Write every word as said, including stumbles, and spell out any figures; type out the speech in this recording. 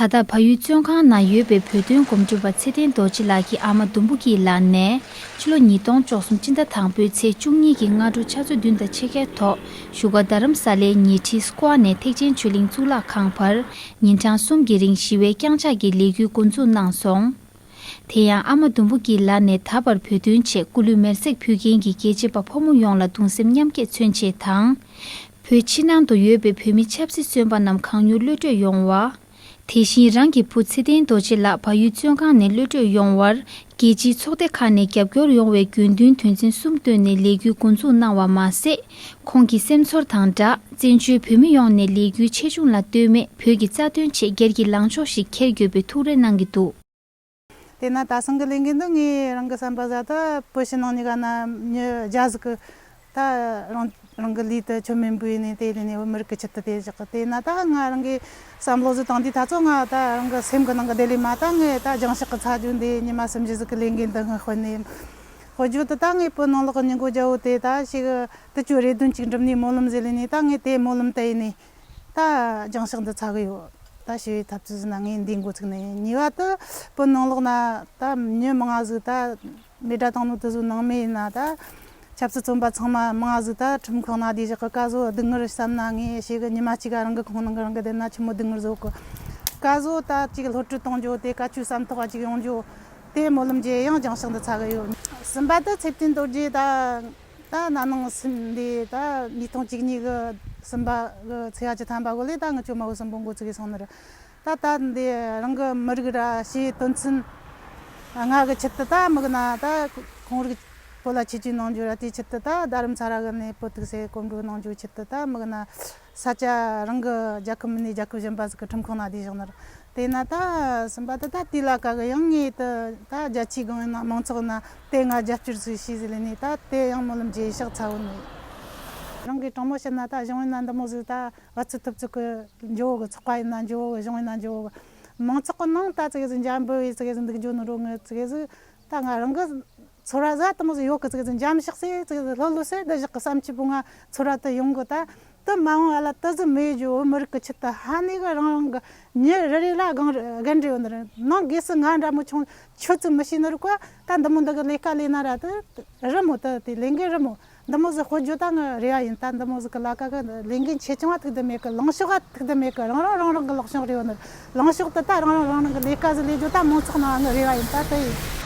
ད་ལྟ་བལ་ཡུལ་བཙོན་ཁང་ནང་ཡོད་པའི་བོད་དོན་གོམ་བགྲོད་པ་ཚེ་བརྟན་རྡོ་རྗེ་ལགས་ཀྱི་ཨ་མ་ལྡུམ་བུ་སྐྱིད་ལགས་ནས་ཕྱི་ལོ་ཉིས་སྟོང་བཅུ་གསུམ་སྤྱི་ཟླ་དང་པོའི་ཚེས་བཅུ་གཉིས་ཀྱི་སྔ་དྲོ་ཆུ་ཚོད་བདུན་དང་ཕྱེད་ཀའི་ཐོག་བཞུགས་སྒར་རྡ་རམ་ས་ལའི་ཉེ་འཁྲིས་སྐོར་ནས་ཐེག་ཆེན་ཆོས་གླིང་གཙུག་ལག་ཁང་བར་ཉིན་གྲངས་གསུམ་གྱི་རིང་ཞི་བའི་བརྐྱངས་ཕྱག་གི་ལས་འགུལ་འགོ་འཛུགས་གནང་སོང་། དེ་ཡང་ཨ་མ་ལྡུམ་བུ་སྐྱིད་ལགས་ནས་ད་བར་བོད་དོན་ཆེད་སྐུ་ལུས་མེར་སྲེག་ཕུལ་མཁན་གྱི་རྒྱལ་གཅེས་པ་ཕོ་མོ་ཡོངས་ལ་གདུང་སེམས་མཉམ་སྐྱེད་མཚོན་ཆེད་དང་། བོད་ཕྱི་ནང་དུ་ཡོད་པའི་བོད་མི་ཆབ་སྲིད་བཙོན་པ་རྣམས་གང་མྱུར་གློད་གྲོལ་ཡོང་བ། དེ་བཞིན་རང་གི་བུ་ཚེ་བརྟན་རྡོ་རྗེ་ལགས་བལ་ཡུལ་བཙོན་ཁང་ནས་གློད་གྲོལ་ཡོང་བར་རྒྱལ་སྤྱིའི་ཚོགས་སྡེ་ཁག་ནས་རྒྱབ་སྐྱོར་ཡོང་བའི་དགོས་འདུན་དོན་ཚན་གསུམ་བཏོན་ནས་ལས་འགུལ་འགོ་འཛུགས་གནང་བ་མ་ཟད། ཁོང་གི་སེམས་ཚོར་དང་སྦྲགས་བཙན་བྱོལ་བོད་མི་ཡོངས་ནས་ལས་འགུལ་ཆེ་ཆུང་ལ་ལྟོས་མེད་བོད་ཀྱི་རྩ་དོན་ཆེད་སྒེར་གྱི་ལངས་ཕྱོགས་ཤིག་འཁྱེར་དགོས་པའི་ཐུགས་རེ་གནང་གི་འདུག། དེས་ན་ད་སང་གི་ལས་འགུལ་འདི་ངས་རང་གི་བསམ་པ་ཟ་ད་བོད་ཕྱི་ནང་གཉིས་ཀ་ན་མྱི་རྒྱ་ཟིག་གི་ད་རང་རང་གི་ལུས་དེ་ཁྱོན་མེད་འབུལ་ནས་དེ་ལས་ནས་བོད་མི་རིགས་ཀྱི་ཆེད་དུ་དེ་བཞག་གི། དེས་ན་ད་ང་རང་གི་བསམ་བློ་ཟིག་བཏང་དུས་ད་ཚོ་ང་ད་རང་གི་སེམས་གི་ནང་གི་བདེ་ལས་མ་ད་ངས་ད་རྒྱང་ཞག་གི་ཚ་རྒྱུ་འདི་ཉི་མ་སུམ་བཞི་ཟིག་གི་ལས་འགུལ་འདི་ངས་དཔོན་ནས་དཔོན་རྒྱུ་དེ་ད་ངས་བོད་ནང་ལོགས་ཀྱི་ཉིན་གོ་རྒྱ་བོ་དེ་ད་ཞིག་དུ་ཅོ་རེ་དོན་གཅིག་འགྲུབ་ནས་སྨོན་ལམ་ཟེར་ལས་ནས་ད་ངས་དེ་སྨོན་ལམ་བཏབ་ནས། ད་རྒྱང་ཞག་འདི་ཚ་གི་ཡོད། ད་ཞི་བའི་འཐབ་རྩོད་ཟིན་ན་ངས་འདི་འགོ་ཚུགས་ནས་གཉིས་པ་དེ་བོད་ནང་ལོགས་ན་ད་མྱི་མང་ང་ཟིག་ད་མེ་དྲ་བཏང་ནོ་དེ་ཟིག་ནང་མི་ཡིན་ན་ད་ཆབ་སྲིད་བཙོན་པ་ཚང་མ་མང་ང་ཟིག་ད་ཁྲིམས་ཁང་ན་བསྡད་བཞག་གི། ཀ་ཟོ་སྡུག་བསྔལ་བསམ་ན་ངས་ཞེ་གི་ཉི་མ་གཅིག་ག་རང་གི་ཁོང་ནང་གི་རང་གི་བསྡད་ན་ཆི་མོ་སྡུག་བསྔལ་བཟོ་གི། ཀ་ཟོ་ད་ཅིག་སློབ་ཁྲིད་གཏོང་རྒྱུ་དེ་ག་ཆུ་བསམ་ཐོག་ག་ཅིག་ཡོང་རྒྱུ་དེ་སྨོན་ལམ་བརྗེད་ཡང་རྒྱང་ཞག་འདི་ཚ་གི་ཡོད། གསུམ་པ་དེ་ཚེ་བརྟན་རྡོ་རྗེ་ད། ད་ན་ནིང་སིམ་འདི་ད་ཉིས་སྟོང་བཅུ་གཉིས་གི་སིམ་པ་གི་ཚེས་བཅུ་ཐམ་པ་གོ་ལེ་ད་ངི་ཆོ་མ་བུ་སིམ་པོ་འགོ་ཚུགས་གི་སོང་ནི་རེད། ད་ད་འདི་རང་གི་མི་རིགས་ར་ཞེས་དོན་ཚན་ལྔ་གི་ཆེད་དུ་ད་མི་གི་ན་ད་ཁོང་རིགས་བོད་ལ་ཆེད་ཇུས་གནང་རྒྱུ་ར་དེའི་ཆེད་དུ་ད་རྡ་རམ་ས་ར་གི་ནས་བོད་ཐུག་སེ་གོམ་བགྲོད་གནང་རྒྱུའི་ཆེད་དུ་ད་མི་གི་ན་ས་ཆ་རང་གི་རྒྱལ་ཁབ་མིན་ནས་རྒྱལ་ཁབ་གཞན་པ་ཟིག་གི་ཁྲིམས་ཁང་ན་བསྡད་བཞག་ནི་རེད། དེས་ན་ད་སེམས་པ་དེ་ད་དེ་ལ་ཀ་གི་ཡང་ངས་དེ་ད་རྒྱ་ཆེའི་སྒང་ཡིན་ན་མང་ཚོགས་ན་དེ་ང་རྒྱབ་སྐྱོར་ཟིག་བྱས་ཟིག་ལས་ནས་ད་དེ་ཡང་སྨོན་ལམ་བརྗེད་ཤག་ཚ་བོ་ནས། རང་གི་དྲང་མོ་བཤད་ན་ད་གཞུང་ཡིན་ན་འདི་མོ་ཟིག་ད་བ་ཚུད་ཐུབ་ཚུགས་གི་འཇོ་བོ་གི་ཚོགས་པ་ཡིན་ན་འཇོ་བོ་གི། གཞུང་ཡིན་ན་འཇོ་བོ་གི། མང་ཚོགས་གི་ནང་ད་ཙི་གེ་ཟིག་འཇམ་པོ་ཡིས་ཙི་གེ་ཟིག་འདུག་འཇོ་ནི་རོ་ངི་ཙི་གེ་ཟིག་ད་ང་རང་གི་ཚོར་བ་ཟ་དེ་མོ་ཟིག་ཡོད་གི། ཙི་གེ་ཟིག་འཇམ་ཤག་སེ་ཙི་གེ་ཟིག་ལྷོད་ལྷོད་སེ་འདི་བཞག་གི་བསམ་ཅི་པོ་ང་ཚོར་བ་དེ་ཡོང་གི་ད། དེ་མ་འོངས་བ་ལ་དེ་ཟིག་མེད་རྒྱུ་བོད་མི་རིགས་ཀྱི་ཆེད་དུ་ཧ་ནས་གི་རང་རང་གི་མྱི་རེ་རེ་ལ་སྒང་རེ་རྒན་རེ་ཡོད་ནི་རེད། ནང་སྒོས་སུ་ང་འདྲ་མོ་ཆུང་ཆུ་ཚོད་མི་ཤེས་ནི་རིགས་གོ། ད་འདི་མོ་འདི་གི་ལས་ཀ་ལས་ན་ར་དེ་རི་མོ་དེ་དེ་ལས་འགན་རི་མོ་འདི་མོ་ཟིག་དཔོན་རྒྱུ་ད་ངི་རེ་བ་ཡིན། ད་འདི་མོ་ཟིག་གི་ལ་ཀ་གི་ལས་འགན་ཆེ་ཆུང་བ་ཐུག་དེ་མེད་གི། ལངས་ཕྱོགས་བ་ཐུག་དེ་མེད་གི། རང་རང་རང་རང་གི་ལག་ཕྱོགས་རེ་ཡོད་ནི་རེད། ལངས་ཕྱོགས་དེ་ད་རང་རང་རང་རང་གི་ལས་ཀ་ཟིག་ལས་རྒྱུ་ད་མང་ཚོགས་ནང་ངི་རེ་བ་ཡིན། ད་དེ་ཡིན།